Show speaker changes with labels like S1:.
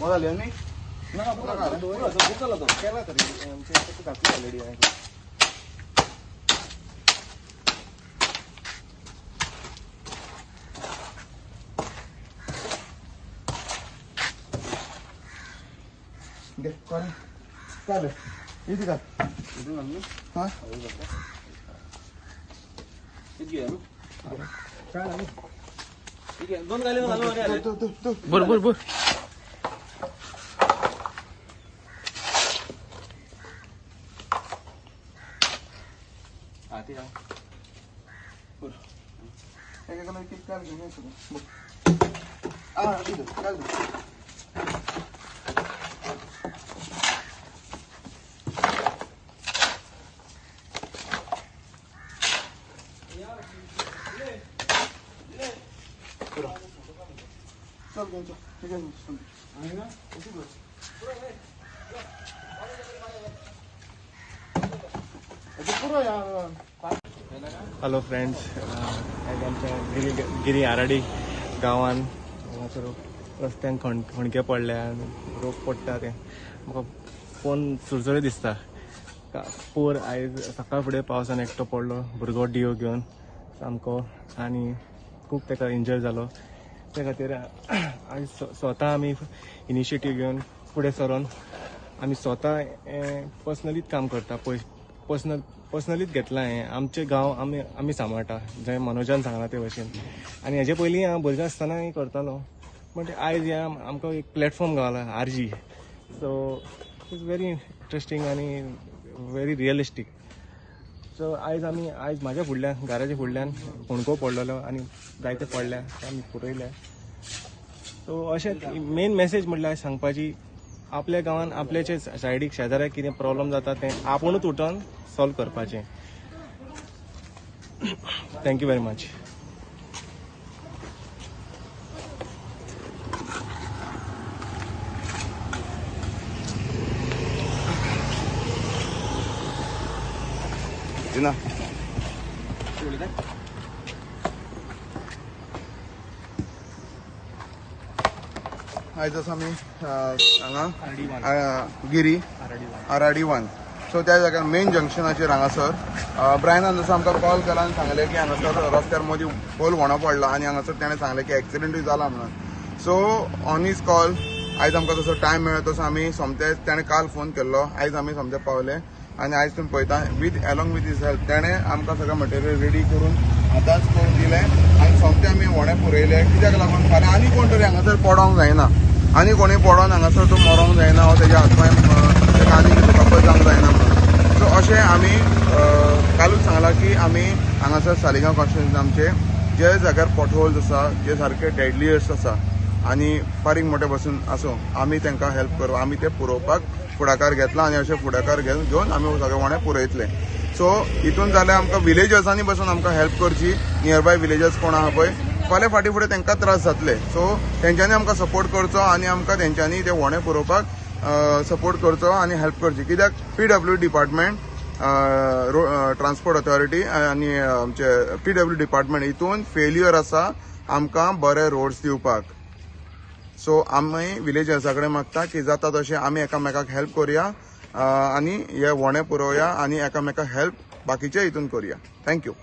S1: घालया न्ही ना बुक जाला तो केला तरी आमचे घातली ऑलरेडी. चालेल इथे घाल. हां
S2: दोन घाली
S3: बरोबर बरोबर.
S2: हॅलो फ्रेंड्स, आयज आमच्या गिरी आराडी गांवान हांगासर रस्त्यान खणके पडल्या, रोग पडटा ते म्हाका पळोवन चुरचुरे दिसता. पोर आयज सकाळ फुडें पावसान एकटो पडलो भुरगो डिओ घेवन सामको आनी खूब ताका इंजर जालो. त्या खातीर आयज स्वता आमी इनिशिएटीव घेवन फुडें सरोन आमी स्वता पर्सनलीच काम करता. पर्सनलीच घेतलां हें. आमचें गांव आमी आमी सांबाळटा, जंय मनोजान सांगलां ते भशेन. आनी हेजे पयलीं हांव भुरगो आसतना करतालो, बट आयज हें आमकां एक प्लॅटफॉर्म गावला RG. So it's very interesting आनी व्हेरी रियलिस्टीक. सो आयज आमी आयज म्हाज्या फुडल्यान घराच्या फुडल्यान फोंडको पडलेलो आनी जायते पडल्या ते आमी पुरयले. सो अशें मेन मॅसेज म्हटल्यार सांगपाची, आपल्या गांवान आपल्याचे सायडीक शेजाऱ्याक कितें प्रॉब्लम जाता तें आपुणूच उठोन सॉल्व करपाचें. Thank you very much.
S1: ना आयज आसा आमी हांगा गिरी आराडी वन. सो त्या जाग्यार मेन जंक्शनाचेर हांगासर ब्रायनान जसो आमकां कॉल केला आनी सांगलें की हांगासर रस्त्यार मदीं खोल व्हणो पडला आनी हांगासर तेणें सांगलें की एक्सिडंटूय जाला म्हणून. सो ऑन his call आयज आमकां जसो टायम मेळ्ळो तसो आमी सोमते तेणें काल फोन केल्लो, आयज आमी सोमते पावले आनी आयज तुमी पळयता with along with his help तेणें आमकां सगळें मटेरियल रेडी करून आतांच करून दिलें आनी सोमते आमी व्हडें पुरयलें. कित्याक लागून फाल्यां आनी कोण तरी हांगासर पडोंक जायना, आनी कोणूय पडोन हांगासर तो मरोंक जायना वा तेज्या हात पांय ताका आनी दुखापत जावंक जायना म्हणून. सो अशें आमी कालूच सांगलां की आमी हांगासर सालिगांव कॉन्स्टिट्युएन्सी आमचे जे जाग्यार पोटहोल्स आसा, जे सारके डेडलियस्ट आसा आनी बारीक मोठे बसून आसूं, आमी तांकां हेल्प करूं, आमी ते पुरोवपाक फुडाकार घेतला आनी अशें फुडाकार घेवन आमी सगळे व्हडें पुरयतले. सो हितून जाल्यार आमकां विलेजर्सांनी बसून आमकां हेल्प करची. नियरबाय विलेजर्स कोण आहा पळय, फाल्यां फाटीं फुडें तांकां त्रास जातले. सो तेंच्यांनी आमकां सपोर्ट करचो आनी आमकां तेंच्यांनी ते व्हडें पुरोवपाक सपोर्ट करचो आनी हेल्प करची. कित्याक पीडब्ल्यू डिपार्टमेंट, ट्रान्सपोर्ट ऑथॉरिटी आनी आमचे पीडब्ल्यू डिपार्टमेंट हितून फेल्युअर आसा आमकां बरे रोड्स दिवपाक. सो आमी विलेजर्सा कडेन मागता की जाता तशें आमी एकामेकाक हेल्प करुया आनी हे व्हडें पुरोवया आनी एकामेकाक हेल्प बाकीचे हितून करुया. Thank you.